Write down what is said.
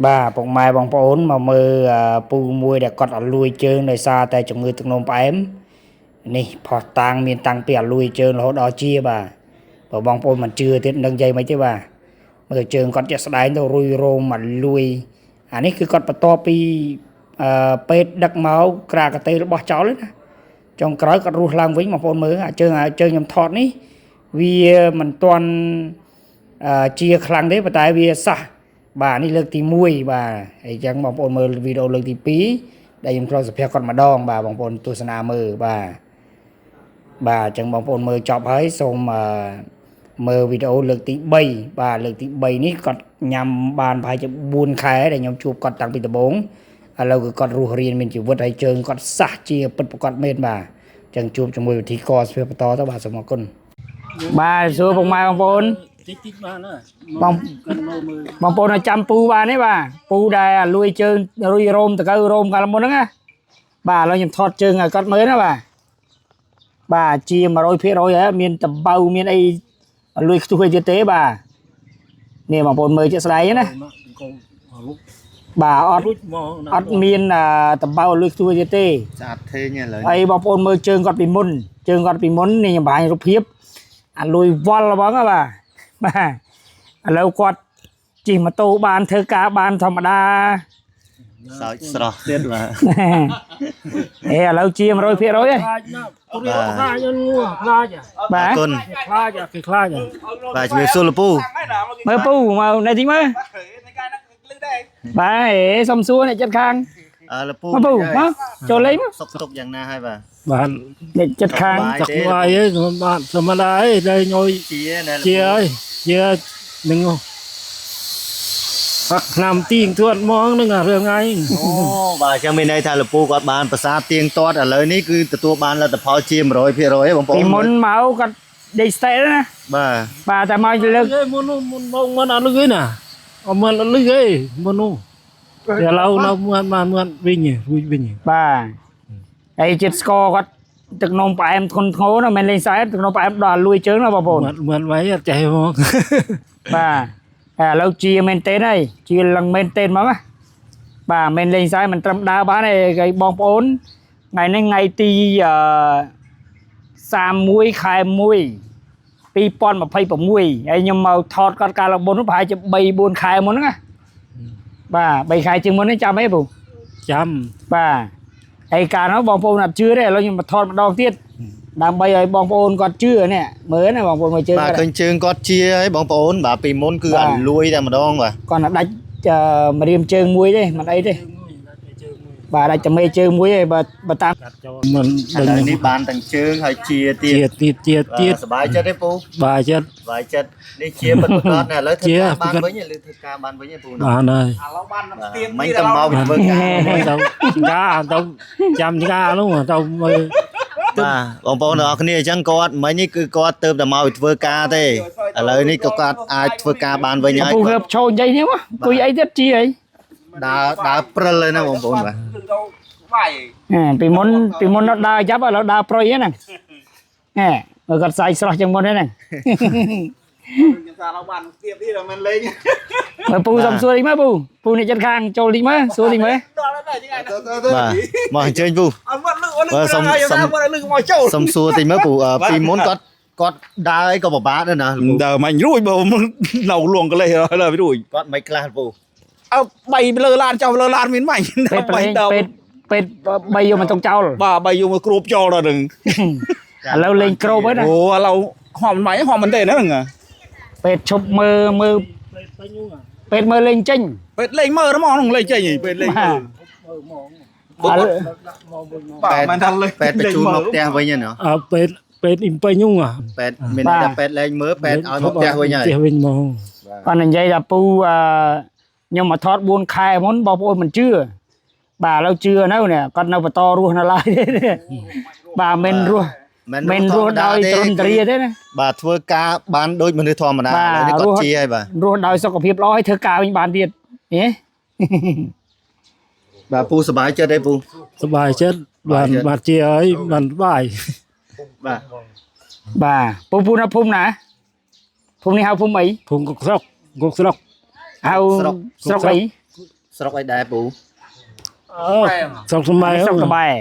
បាទពុកម៉ែបងប្អូនមកមើលពូមួយដែលគាត់អលួយជើងដោយសារតែជំងឺទឹកនោមផ្អែមនេះផុសតាងមានតាំងពីអលួយជើងរហូតដល់ជាបាទបើបងប្អូនមិនជឿទៀតមិនដឹងនិយាយមិនទេបាទមើលជើងគាត់ជាក់ស្ដែងទៅរុយរោមអលួយអានេះគឺគាត់បន្ទាប់ពីពេទ្យដឹកមកក្រាកាតេរបស់ចោលណាចុងក្រោយគាត់រស់ឡើងវិញបងប្អូនមើលអាជើងខ្ញុំថតនេះវាមិនទាន់ជាខ្លាំងទេប៉ុន្តែវាសះបាទនេះលើកទី1បាទអញ្ចឹងបងប្អូនមើលវីដេអូលើកទី2ដែលខ្ញុំធ្លាប់សភាគាត់ម្ដងបាទបងប្អូនទស្សនាមើលបាទបាទអញ្ចឹងបងប្អូនមើលចប់ហើយសូមមើលវីដេអូលើកទី3បាទលើកទី3នេះគាត់ញ៉ាំបានប្រហែលជា4ខែដែលខ្ញុំជួបគាត់តាំងពីដំបូងឥឡូវគឺគាត់រស់រានមានជីវិតហើយជើងគាត់សះជាពិតប្រាកដមែនបាទអញ្ចឹងជួបជាមួយវិធីករស្ភាបន្តទៅបាទសូមអរគុណបាទសួរពុកម៉ែបងប្អូន តិចតិចបានហើយ បង កាន់មើលមើល បងប្អូនឲ្យចាំពូបានទេបាទពូដែលអាលួយជើងរុយរោមតកៅរោមកាលមុនហ្នឹងណាបាទឥឡូវខ្ញុំថតជើងឲ្យគាត់មើលណាបាទបាទជា100%ហើយមានតបៅមានអីលួយខ្ទុះអីទៀតទេបាទនេះបងប្អូនមើលជាក់ស្ដែងណា កុំលុក បាទអត់ រួចមក អត់មានតបៅលួយខ្ទុះអីទៀតទេ ស្អាតធេងឥឡូវ ហើយបងប្អូនមើលជើងគាត់ពីមុនជើងគាត់ពីមុននេះខ្ញុំបង្ហាញរូបភាពអាលួយវល់ហ្មងណាបាទបាទឥឡូវគាត់ជិះម៉ូតូបានធ្វើការបានធម្មតា សើចស្រស់ទៀតបាទ អេឥឡូវជា100%ហើយ ខ្លាចណាស់ព្រាខ្លាចងួខ្លាច បាទ អរគុណ ខ្លាចគេខ្លាច បាទជំរាបសួរលោកពូ មើលពូមកនេះតិចមើលបាទអេសុំសួរអ្នកចិត្តខាង អើលោកពូ មកពូមកចូលលេងមក សុខទុក្ខយ៉ាងណាហើយបាទ បាន អ្នកចិត្តខាង ទឹកបាយឯងបានធម្មតាឯងតែញយ ជាណា ជាហើយជានឹងផឹកឆ្នាំទីងទួតហ្មងនឹងរឿងឯង អូបាទអញ្ចឹងមានន័យថាលោកពូគាត់បានប្រសាទៀងទាត់ឥឡូវនេះគឺទទួលបានលទ្ធផលជា100%ហ៎បងប្អូន ពីមុនមកគាត់ដេកស្តេណា បាទ បាទតែមកលើក មុនមុនមកមិនអត់លឺទេណាអត់មិនអត់លឺទេមុននោះតែឡូវនៅមួយបានមួយវិញរួចវិញ បាទហើយចិត្តស្គរគាត់ទឹកនំផ្អែមធ្ងន់ធ្ងរណាមិនលេងសែទឹកនំផ្អែមដល់លួយជើងណាបងប្អូន មិនមិនໄວអត់ចេះហ្មង បាទហើយឥឡូវជាមែនទេហើយជាលឹងមែនទេហ្មងណាបាទមិនលេងសែមិនត្រឹមដើរបានទេគេបងប្អូនថ្ងៃនេះថ្ងៃទីអឺ31ខែ1 2026ហើយខ្ញុំមកថតគាត់កាលមុននោះប្រហែលជា3 4ខែមុនហ្នឹងណាបាទ3ខែជាងមុននេះចាំអីពូ ចាំ បាទហើយកាលនោះបងប្អូនអត់ជឿទេឥឡូវខ្ញុំមកថតម្ដងទៀតដើម្បីឲ្យបងប្អូនគាត់ជឿនេះមើលណាបងប្អូនមើលជឿ បាទ គាត់ ឃើញជើងគាត់ជាហើយបងប្អូនបាទពីមុនគឺ បាទ អាលួយតែម្ដងបាទ គាត់តែដាច់ម្រាមជើងមួយទេមិនអីទេបាទដាច់តែមេជើងមួយទេបើបើតាម កាត់ចូលមិន ឥ ដឹង ឡូវនេះបានទាំងជើងហើយជាទៀត ជាទៀតជាទៀត បាទសប្បាយចិត្តទេពូ បាទចិត្ត សប្បាយចិត្តនេះជាពិតប្រាកដណាឥឡូវធ្វើ ជា ការបាន ពិត វិញឬធ្វើការបានវិញទេពូណា បានហើយ មិញទៅមកពីធ្វើការ ទៅការទៅចាំការនោះទៅមើល បាទបងប្អូនទាំងអស់គ្នាអញ្ចឹងគាត់មិញនេះគឺគាត់ទៅតែមកពីធ្វើការទេឥឡូវនេះក៏គាត់អាចធ្វើការបានវិញហើយ ពូ គាត់ ងើបឈរនិយាយនេះមកអង្គុយអីទៀតជាអី ដើរដើរព្រិលហើយណាបងប្អូនបាទ ហេពីមុនពីមុនដល់ដើរចាប់ឥឡូវដើរប្រុយហ្នឹងហេមើលគាត់សាយស្រស់ជាងមុនហ្នឹង ខ្ញុំថាเราបានទៀបនេះដល់មិនលេង មើលពូសុំសួរតិចមើលពូពូនេះចិត្តខាងចូលតិចមើលសួរតិចមើល ដល់ហើយហ្នឹងទៅទៅ បាទមកអញ្ជើញពូ អត់មកលឹកអត់លឹក បាទសុំ ខ្ញុំថាមកលឹកមកចូល សុំសួរតិចមើលពូអឺពីមុនគាត់គាត់ដើរអីក៏ពិបាកដែរណាលោកពូ ដើរមិនរួចបើមិននៅលងកលេសហើយរួច គាត់មិនខ្លះពូ អើបីលើឡានចោលលើឡានមានមាញ់ ពេទ្យប្រេងពេទ្យពេទ្យបីយកមកតុកចោល បាទបីយកមកគ្របចោលដល់នឹង ឥឡូវលេងគ្របហើយណា អូឥឡូវហមមិនហមមិនទេហ្នឹង ពេទ្យឈប់មើលមើលពេទ្យមើលលេងចេញ ពេទ្យលេងមើលហ្មងហ្នឹងលេងចេញពេទ្យលេងមើល ឥឡូវ បាទមិនថាលេង ពេទ្យបញ្ជូនមកផ្ទះវិញហើយណោះ អើពេទ្យពេទ្យអ៊ីមពេញនោះ ពេទ្យមានន័យថាពេទ្យលែងមើលពេទ្យឲ្យមកផ្ទះវិញហើយ ផ្ទះវិញមក គាត់និយាយថាពូអឺខ្ញុំមកថត4ខែមុនបងប្អូនមិនជឿបាទឥឡូវជឿនៅនេះគាត់នៅបន្តរស់នៅឡើយទេបាទមិនរស់មិនរស់ដោយត្រឹមត្រាទេណា បាទធ្វើការបានដូចមនុស្សធម្មតា បាទ ឥឡូវនេះ រស់ គាត់ជាហើយបាទ រស់ដោយសុខភាពល្អហើយធ្វើការវិញបានទៀតហេ បាទពូសប្បាយចិត្តទេពូ សบายចិត្តបានបានជាហើយបានបាយ បាទ បាទពូពូនៅភូមិណាភូមិនេះហៅភូមិអី ភូមិកុកស្រុកកុកស្រុក ហៅស្រុកអី ស្រុកអីដែរពូ អឺស្រុកសម័យ ស្រុកក្បែរ។